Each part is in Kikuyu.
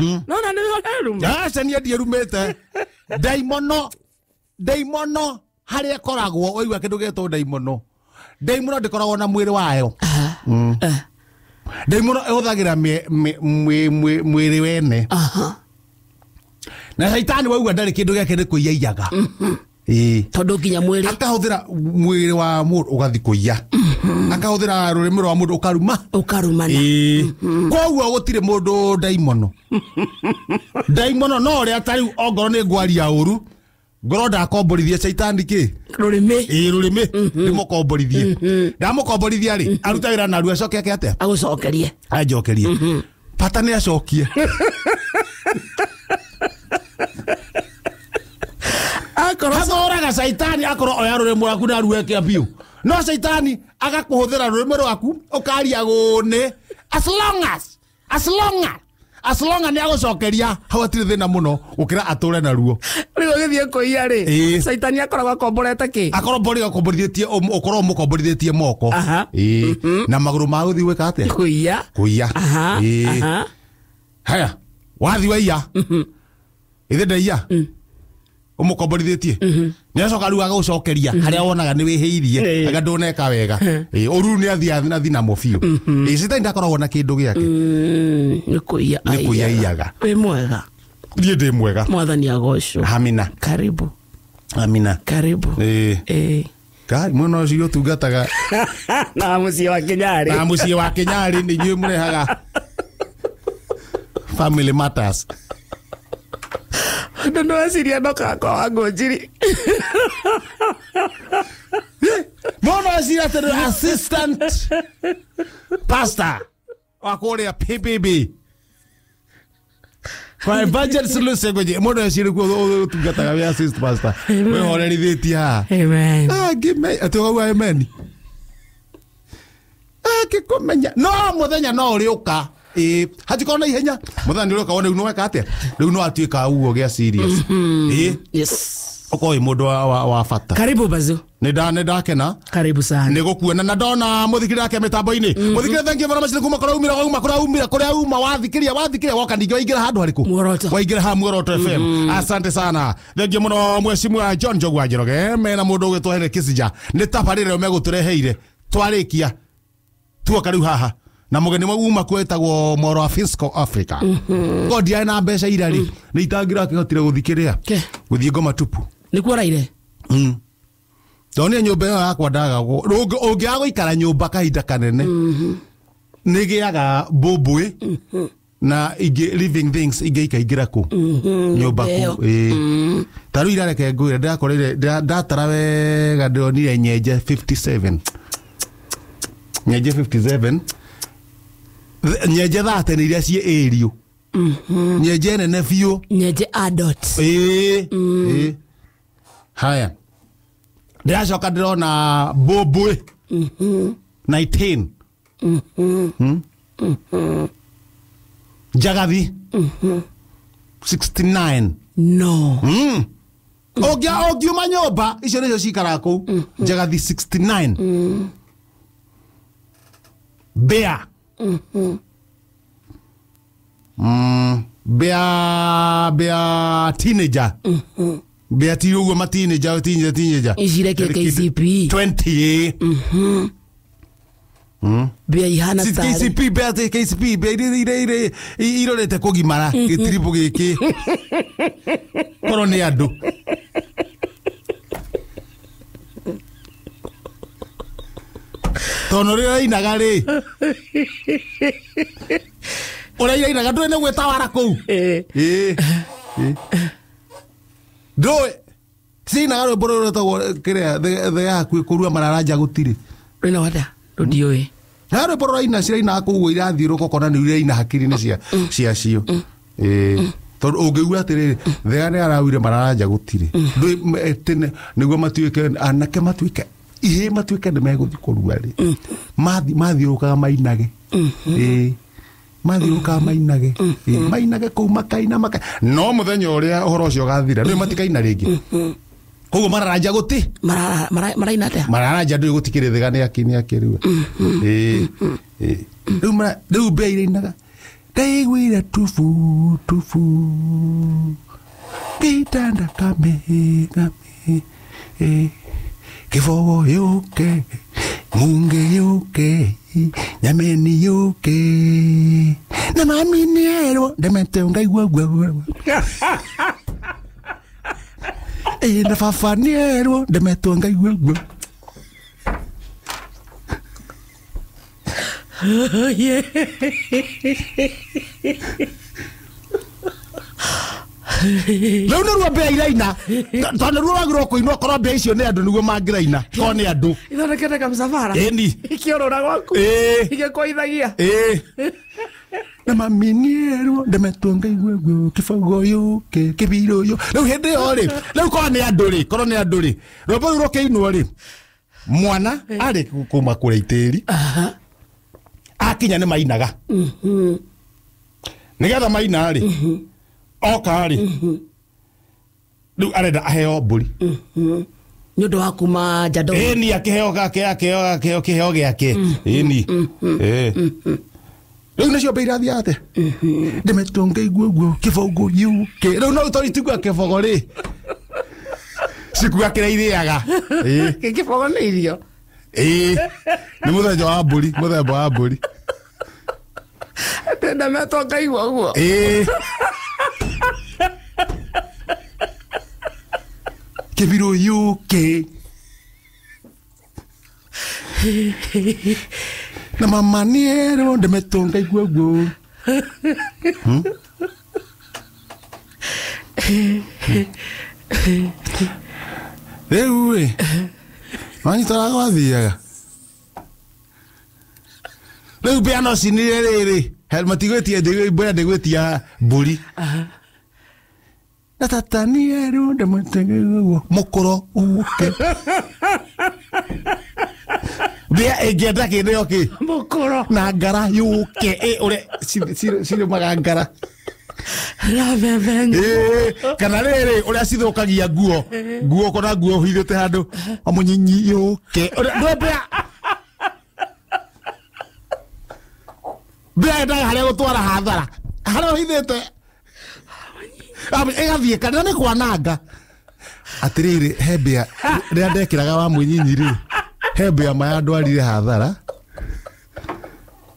No na nĩ ũreruma. Aca niĩ ndierumĩte. Ndaimono ndaimono harĩa ĩkoragwo waigua kĩndũ gĩtwo ndaimono. Ndaimono ndĩkoragwo na mwĩrĩ wayo. Ndaimono ĩhũthagĩra mwĩrĩ wene. Na caitani waigua ndarĩ kĩndũ gĩake nĩ kũiyaiyaga. Ĩĩ. Tondũ nginya mwĩrĩ Akahũthĩra mwĩrĩ wa mũndũ ũgathiĩ kũiya. Akahũthĩra rũrĩmĩ rwa mũndũ ũkaruma. Ũkarumana. Ĩĩ. Koguo gũtirĩ mũndũ ndaimono. Ndaimono no ũrĩa ta rĩu ongorwo nĩ ngwaria ũru ngorwo ndakomborithia caitani kĩ Rũrĩmĩ. Ĩĩ rũrĩmĩ ndĩmũkomborithie. Ndamũkomborithia rĩ aruta wĩra narua acoke ake atĩa? Agũcokerie. Anjokerie. Bata nĩ acokie. Akorwo Hathũraga caitani akorwo oya rũrĩmĩ rwaku na rueke biũ. No caitani agakũhũthĩra rũrĩmĩ rwaku ũkaria gũnĩ as long as as long as as long as nĩ agũcokeria hau hatirĩ thĩna mũno gũkĩra atũre naruo. Rĩu ũgĩthiĩ kũiya rĩ Ĩĩ. caitani akoragwo akomborete kĩ? Akorwo mbori akomborithĩtie ũkorwo ũmũkomborithĩtie moko. Aha. Ĩĩ. Na magũrũ ma gũthiĩ gwĩka atĩa? Kũiya. Kũiya. Aha. Ĩĩ. Aha. Haya wathi waiya. Ithe ndaiya. Ũmũkomborithĩtie. Nĩ acoka rĩu agagũcokeria harĩa wonaga nĩ wĩhĩirie Ĩĩ. anga ndũneka wega. Ĩĩ ũru nĩ athiĩ athi namo biũ. Ĩĩ caitani ndakoragwo na kĩndũ gĩake. Nĩ kũiya. Nĩ kũiya aiyaga. Wĩ mwega. Niĩ ndĩ mwega. Mwathani agocwo. Amina. Karibu. Amina. Karibu. Ĩĩ. Ĩĩ. Kai mwena ũcio ũtungataga Na mũciĩ wa Kĩnyarĩ. na mũciĩ wa Kĩnyarĩ nĩ inyuĩ mũrehaga family matters. Andũ nĩ weciria ndokaga kwa Wangũnjiri. Mũndũ eciria atĩ nĩ assistant pastor wa kũrĩa PPB kwa Evangelist Lucy Ngũnjiri. Mũndũ eciria kuo ũtungataga wĩ assist pastor wĩhorerithĩtie haha. Amen. Ah, ngĩme atĩ ũkauga amen. Angĩkũmenya no mũthenya no ũrĩũka. Ĩĩ hatikorwo na ihenya mũthenya nĩ ũrĩũka wone rĩu nĩweka atĩa rĩu no atuĩka ũguo gĩa serious. Ĩĩ Yes. ũkorwo wĩ mũndũ wa bata. Karibu Bazu. Nĩ ndakena Karibu sana. nä gå kuona na ndona må thikä ria mä tambo-inä må thikä ria thengiå må no kuma kå rä a umira wauma kå rä a umira kå rä a uma wathikä ria wathikä ria woka ningä waingä ra handå harä kå Muoroto. waingä ra ha Muoroto FM. Asante sana thengiå må no mwecimu John Njogu wa Njoroge mena må ndå å gä two Henry Kissinger nä tabarä ä megå tå reheire twarä kia tuoka rä u haha na mũgeni uma kuo etagwo Moro wa Fiscal Africa ko ndiarĩ na mbeca ira rĩ nĩ itangĩra akĩhotire gũthiĩ kĩrĩa Ke. gũthiĩ ngoma tupu. Nĩkuo ũraire? Ndonire nyũmba ĩyo yakwa ndaga ũngĩaga gũikara nyũmba kahinda kanene nĩ gĩaga mbũmbũĩ na ingĩ living things ingĩ ikaingĩra kũ nyũmba Nyũmba kũ. Ĩĩ. Ta rĩu irareke ngwĩre ndĩrakorire ndatara wega ndĩronire nyenje 57 nyenje 57 nyenje thate nĩ iria ciĩ ĩriũ nyenje nene biũ. Nyenje adult. Ĩĩ. Ĩĩ. Haya ndĩracoka ndĩrona mbũmbũĩ 19 njagathi 69. No. Ũngiuma nyũmba icio nĩcio cikaraga kũu njagathi 69 mbĩa mbĩa mbĩa teenager mbĩa ti ũguo ma teenager teenager teenager Ici irekio KCPE. 20. Mbĩa ihana Si tarĩ. KCP mbĩa ti KCP mbĩa iria irorete kũgimara gĩtiribũ gĩkĩ korwo nĩ andũ tondũ ũrĩa ũrainaga rĩ ũrĩa irainaga ndũĩ nĩ gwĩtawara kũu. Ĩĩ. Ĩĩ. Ĩĩ. Ndũĩ cinaga rwĩmbo rũrũ rwĩtagwo kĩrĩa thĩ yaku ĩkũrua mararanja gũtirĩ. Rwĩna wata? Rũndiũĩ. Na rwĩmbo rũraina cirainaga kũu ũguo irathiũrũrũka ũkona nĩ iraina hakiri-inĩ ciacio. Ĩĩ. Tondũ ũngĩigua atĩrĩrĩ thega nĩ arauire mararanja gũtirĩ ndũĩ tene nĩguo matuĩke anake matuĩke ihĩĩ matuĩke nĩ megũthiĩ kũrua rĩ mathiũrũrũkaga mainage. Ĩĩ. Mathiũrũrũkaga mainage. Ĩĩ, mainage kũu makaina makaina no mũthenya ũrĩa ũhoro ũcio ũgathira ndũĩ matikaina rĩngĩ koguo mararanja gũti Maraina atĩa? Mararanja ndũĩ gũtikĩrĩ thega nĩ akĩ nĩ akĩrua. Ĩĩ. Ĩĩ. Rĩu rĩu mbĩa irainaga Ndaiguire tubu tubu gĩtanda kame kame kĩbogo yũke munge yũke nyameni yũke na mami nĩerwo ndemete ngaigua guo na baba nĩerwo ndemetwo ngaigua guo. Rĩu nĩruo mbĩa iraina tondũ nĩruo wagĩrĩirwo kũinwo korwo mbĩa icio nĩ andũ nĩguo mangĩraina korwo nĩ andũ ithondekete kamsafara ĩni ikiorora gwaku ĩĩ igĩkwaithagia ĩĩ na mami nĩerwo ndemetwo ngaigua guo kĩbogo yũke kĩbirũ yũ rĩu hĩndĩ ĩyo rĩ rĩu korwo nĩ andũ rĩ korwo nĩ andũ rĩ rwĩmbo rũu rũkĩinwo rĩ mwana arĩ kuma kũrĩa itĩri akinya nĩ mainaga nĩgetha maina rĩ oka rĩ rĩu arenda aheo mbũri nĩ ũndũ wa kuma njando ĩni akĩheo gake akĩheo kĩheo gĩake ĩni rĩu nĩcio mbĩa irathiĩ atĩa ndemetwo ngaigua guo kĩbogo yũke rĩu no tondũ itigua kĩbogo rĩ cikuga kĩrĩa irĩaga kĩbogo nĩ irio ĩĩ nĩ mũthemba wa mbũri mũthemba wa mbũri ndemetwo ngaigua guo ĩĩ kĩbirũ yũke na mama nĩerwo ndemetwo ngaigua guo. Rĩu rĩ wanyita gwathiaga rĩu mbĩa no cinire rĩrĩ matigwĩtia mbĩa ndĩgwĩtia mbũri na tata nĩerwo ndemetwo ngaigua guo mũkũro ũke mbĩa ĩngĩenda kĩndũ kĩ mũkũro na ngara yũke ũrĩa cirĩmaga ngara kana rĩrĩ ũrĩa cithũkagia nguo nguo kona nguo ũhithĩte handũ mũnyinyi yũke mbĩa mbĩa yendaga harĩa gũtwara hathara harĩa ũhithĩte ĩgathiĩ kana nĩ kwananga atĩrĩrĩ he mbĩa rĩrĩa ndekĩraga wa mũnyinyi rĩ he mbĩa maya ndwarire hathara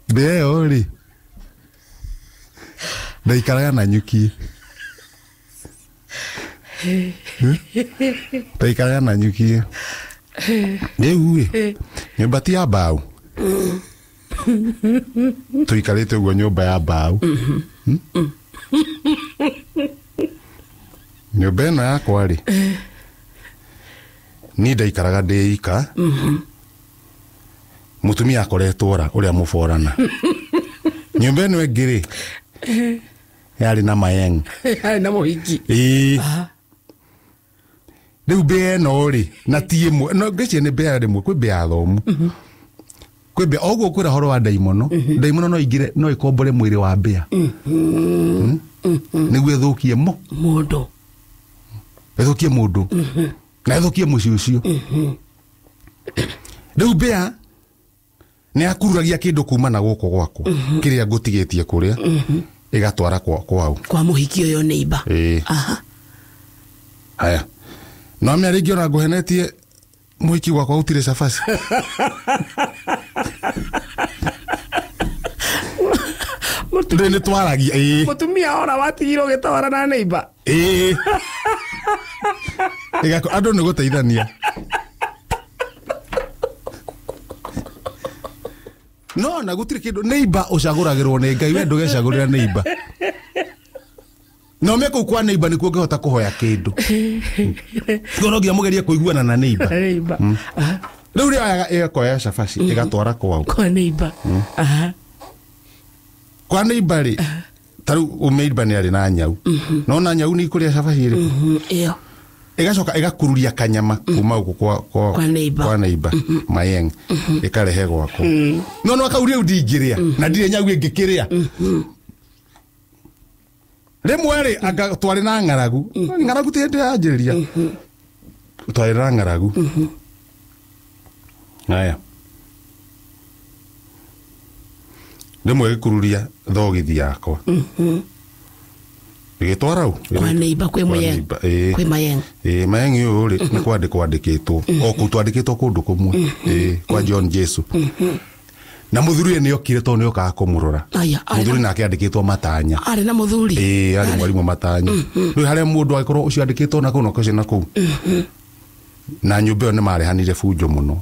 mbĩa ĩyo rĩ ndaikaraga na nyuki ndaikaraga na nyuki rĩu rĩ nyũmba ti ya mbaũ tũikarĩte ũguo nyũmba ya mbaũ nyũmba ĩno yakwa rĩ niĩ ndaikaraga ndĩ ika mũtumia akoretwo ora ũrĩa mũborana nyũmba ĩno ĩngĩ rĩ yarĩ na mayeng yarĩ na mũhiki ĩĩ rĩu mbĩa ĩno rĩ na ti ĩmwe no ngwĩciria nĩ mbĩa rĩmwe kwĩ mbĩa ya thomu kwĩ mbĩa oguo kwĩra horo wa ndaimono ndaimono no ingĩre no ĩkombore mwĩrĩ wa mbĩa nĩguo ĩthũkie mũndũ ĩthũkie mũndũ na ĩthũkie mũciĩ ũcio rĩu mbĩa nĩ yakururagia kĩndũ kuma na gũkũ gwakwa kĩrĩa ngũtigĩtie kũrĩa ĩgatwara kwao kwa mũhiki ũyũ neighbor. Haya no mĩa rĩngĩ ona ngũhenetie mũhiki gwakwa gũtirĩ cabaci ndĩ nĩ twaragia mũtumia ora watigirwo ũgĩtwara na neighbor. Ĩĩ andũ nĩ gũteithania no na gũtirĩ kĩndũ neighbor ũcagũragĩrwo nĩ Ngai we ndũgecagũrĩra neighbor no me kũu kwa neighbor nĩkuo ũngĩhota kũhoya kĩndũ no nginya mũgerie kũiguana na neighbor. Rĩu rĩoyaga ĩkoya cabaci ĩgatwara kwao kwa neighbor. Kwa neighbor rĩ ta rĩu neighbor nĩ arĩ na nyau no na nyau nĩ ikũrĩa cabaci ĩrĩkũ ĩyo ĩgacoka ĩgakururia kanyama kuma gũkũ kwa neighbor kwa neighbor mayeng ĩkarehe gwakwa no no kau rĩu ndingĩrĩa na ndirĩ nyau ĩngĩkĩrĩa rĩmwe rĩ anga twarĩ na ng'aragu ng'aragu ti hĩndĩ yanjĩrĩria twarĩ na ng'aragu haya Rĩmwe ĩgĩkururia thogithi yakwa. Ĩgĩtwara u Kwa neighbor kwĩ Mayeng. Kwĩ Mayeng. Ĩĩ Mayeng ũyũ rĩ nĩ kwandĩkwo andĩkĩtwo o kũu twandĩkĩtwo kũndũ kũmwe. Ĩĩ kwa John Jesu. Na mũthuri nĩ okire tondũ nĩ okaga kũmũrora. Mũthuri nake andĩkĩtwo Matanya. Arĩ na mũthuri. Ĩĩ arĩ mwarimũ Matanya. Rĩu harĩa mũndũ angĩkorwo ũcio andĩkĩtwo na kũu na kũu na kũu. Na nyũmba ĩyo nĩ marehanire bunjo mũno.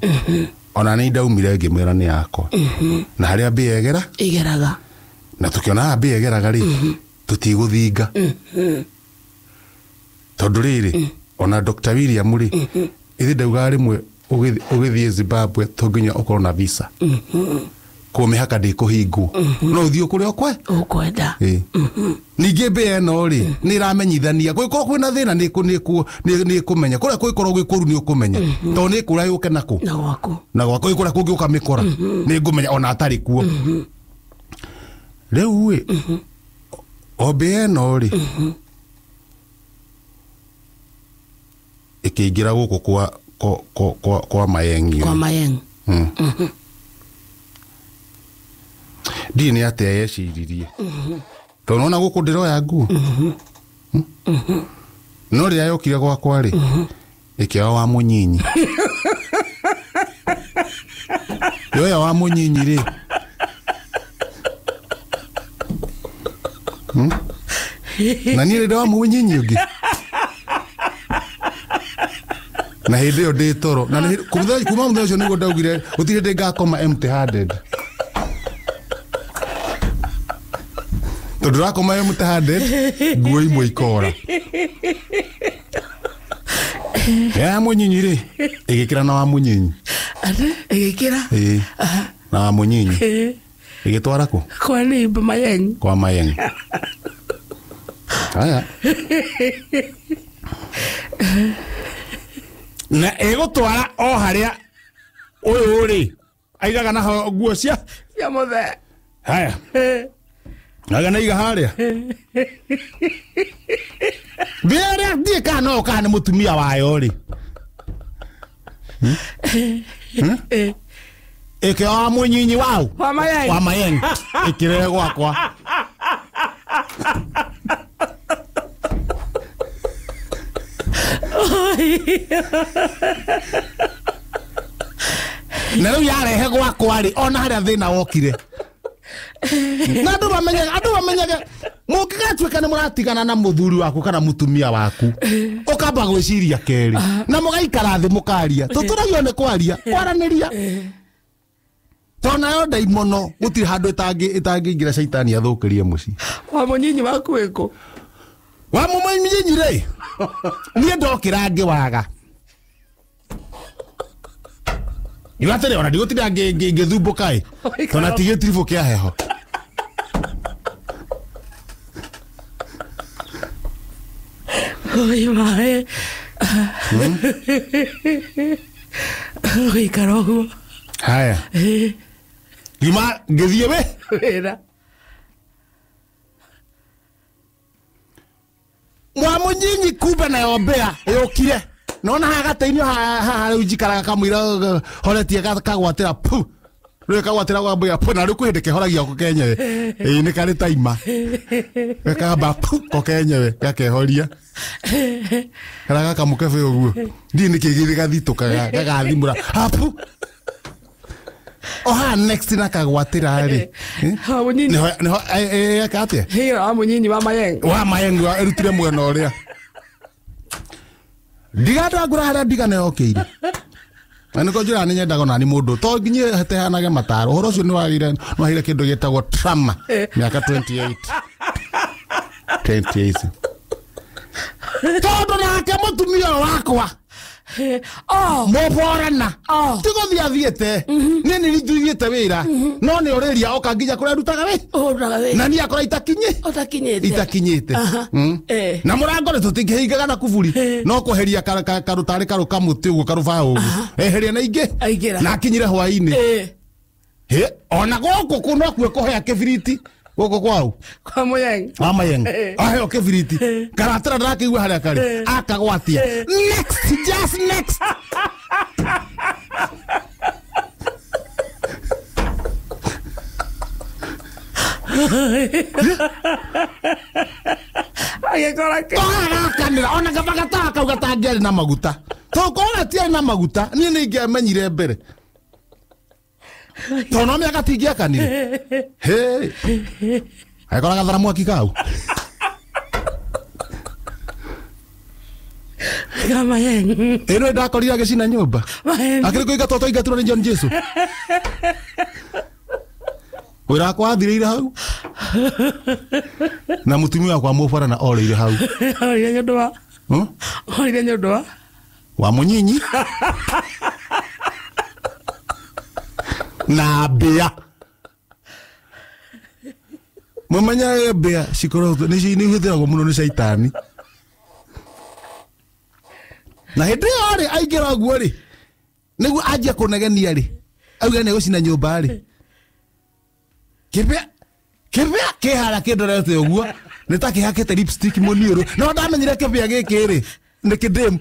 Ona nĩ ndaumire ngĩmwĩra nĩ yakwa. Na harĩa mbĩa ĩgera ĩgeraga. Na tũkĩona mbĩa ĩgeraga rĩ tũtigũthinga. Tondũ rĩrĩ ona Dr. William rĩ ithe ndaugaga rĩmwe ũgĩthiĩ Zimbabwe to nginya ũkorwo na visa. Kũu mĩhaka ndĩkũhingwo. No ũthiĩ kũrĩa ũkwenda. Ningĩ mbĩa ĩno rĩ nĩ ĩramenyithania gwĩkorwo kwĩna thĩna nĩ ĩkũmenya kũrĩa kwĩkorwo gwĩ kũru nĩ ũkũmenya tondũ nĩ ĩkũra yũke nakũ na gwaku na gwaku ĩkũrĩa kũngĩ ũkamĩkora nĩ ngũmenya ona atarĩ kuo. Rĩu ĩ o mbĩa ĩno rĩ ĩkĩingĩra gũkũ kwa Mayeng. Kwa Mayeng. Ndiĩ nĩ atĩa yeciririe. Tondũ nona gũkũ ndĩroya nguo. No rĩrĩa yokire gwakwa rĩ ĩkĩoya wa mũnyinyi. Yoya wa mũnyinyi rĩ. Na niĩ ndĩ wa mũnyinyi ũngĩ. Na hĩndĩ ĩyo ndĩ toro. Na kuma mũthenya ũcio nĩguo ndaugire gũtirĩ hĩndĩ ngakoma empty handed. Tondũ ndakoma empty handed nguo imwe ikora. Ya mũnyinyi rĩ ĩgĩkĩra na wa mũnyinyi. Ĩgĩkĩra? Ĩĩ. Na wa mũnyinyi. Ĩgĩtwara kũ? Kwa neighbor Mayeng. Kwa Mayeng. Haya. Na ĩgũtwara o harĩa ũyũ rĩ aigaga naho nguo cia mũthee. Haya. Naga naiga harĩa. Mbĩrĩa ndiĩ kana no kana nĩ mũtumia wayo rĩ. Ĩkĩoya wa mũnyinyi wau. Wa Mayeng. Wa Mayeng. Ĩkĩrehe gwakwa. Na rĩu yarehe gwakwa rĩ ona harĩa thĩna wokire. Na andũ mamenyage mũngĩgatuĩka nĩ mũratigana na mũthuri waku kana mũtumia waku ũkamba gwĩciria kerĩ na mũgaikara thĩ mũkaria tũtũragio nĩ kwaria kwaranĩria tondũ nayo ndaimono gũtirĩ handũ ĩtangĩingĩra caitani athũkĩrie mũciĩ. Wa mũnyinyi waku wĩkũ? Wa mũnyinyi rĩ niĩ ndokĩra ngĩwaga. Igatĩrĩ ona ndigũtinda ngĩthumbũka ĩ tondũ na ti gĩtiribũ kĩa heho. Oi mae. Ũgĩikara ũguo. Haya. Ngiuma ngĩthiĩ wĩ wĩra. Mwa mũnyinyi kumbe nayo mbĩa yũkire. Nona haha gatainĩ haha rĩu njikaraga kamũira horetie kagwatĩra pu. Rĩu kagwatĩra kwambia pu na rĩu kwĩ hĩndĩ kehoragia ko kenyewe. Ĩĩ nĩ karĩ taima. Gakamba pu ko kenyewe gakehoria. Kana gakamũkebe ũguo. Ndiĩ nĩkĩ gĩthĩ gathitũkaga gagathimũra hapu. O haha next na kagwatĩra rĩ. Nĩho nĩho eka atĩa? Hĩ wa mũnyinyi wa Mayeng. Wa Mayeng ĩrutire mwena ũrĩa. Ndigatangũra harĩa ndigana yokĩire. Na nĩko njĩra nĩ nyendaga ona nĩ mũndũ to nginye hetehanage mataro. Ũhoro ũcio nĩ wagĩire kĩndũ gĩtagwo trauma mĩaka 28. 28. Tondũ nake mũtumia wakwa mũborana ti gũthiĩ athiĩte niĩ nĩ nithiĩte wĩra no nĩ ũrĩria oka nginya kũrĩa ndutaga wĩ na niĩ akora itakinyĩte na mũrango rĩ tũtingĩhingaga na kuburi no kweheria karũtarĩ karũ kamũtĩ ũguo karũbaũ ũguo eheria na ingĩ na akinyire hwaĩ-inĩ ona gũkũ kũ no kuo kũhea kĩbiriti gũkũ kwao kwa Mayeng wa Mayeng aheo kĩbiriti karatara ndakĩigua harĩa karĩ akagwatia next just next Agĩkora kĩ? Togagakanĩra ona kaba gatawa kau gatangĩarĩ na maguta tondũ gatiarĩ na maguta niĩ nĩ ingĩamenyire mbere tondũ no mĩaka tingĩakanire. Hĩ, agĩkora gathara mwaki kau. Ka Mayeng. Ĩno ndakorire agĩcina nyũmba. Mayeng. Akĩrĩ kũingatwo twaingatirwo nĩ John Jesu. Wĩra wakwa wathirĩire hau na mũtumia wakwa mũbarana orĩire hau. Orire nĩ ũndũ wa? Hmm? Orire nĩ ũndũ wa? Wa mũnyinyi na mbĩa. Mũmenye mbĩa cikoragwo nĩ ihũthĩragwo mũno nĩ caitani. Na hĩndĩ ĩyo rĩ aingĩra ũguo rĩ nĩguo anjia kũnegenia rĩ auge nĩ gũcina nyũmba rĩ kĩbĩa kĩbĩa kĩhara kĩndorete ũguo nĩ ta kĩhakĩte lipstick mũniũrũ no ndamenyire kĩbĩa gĩkĩ rĩ nĩ kĩndĩmu.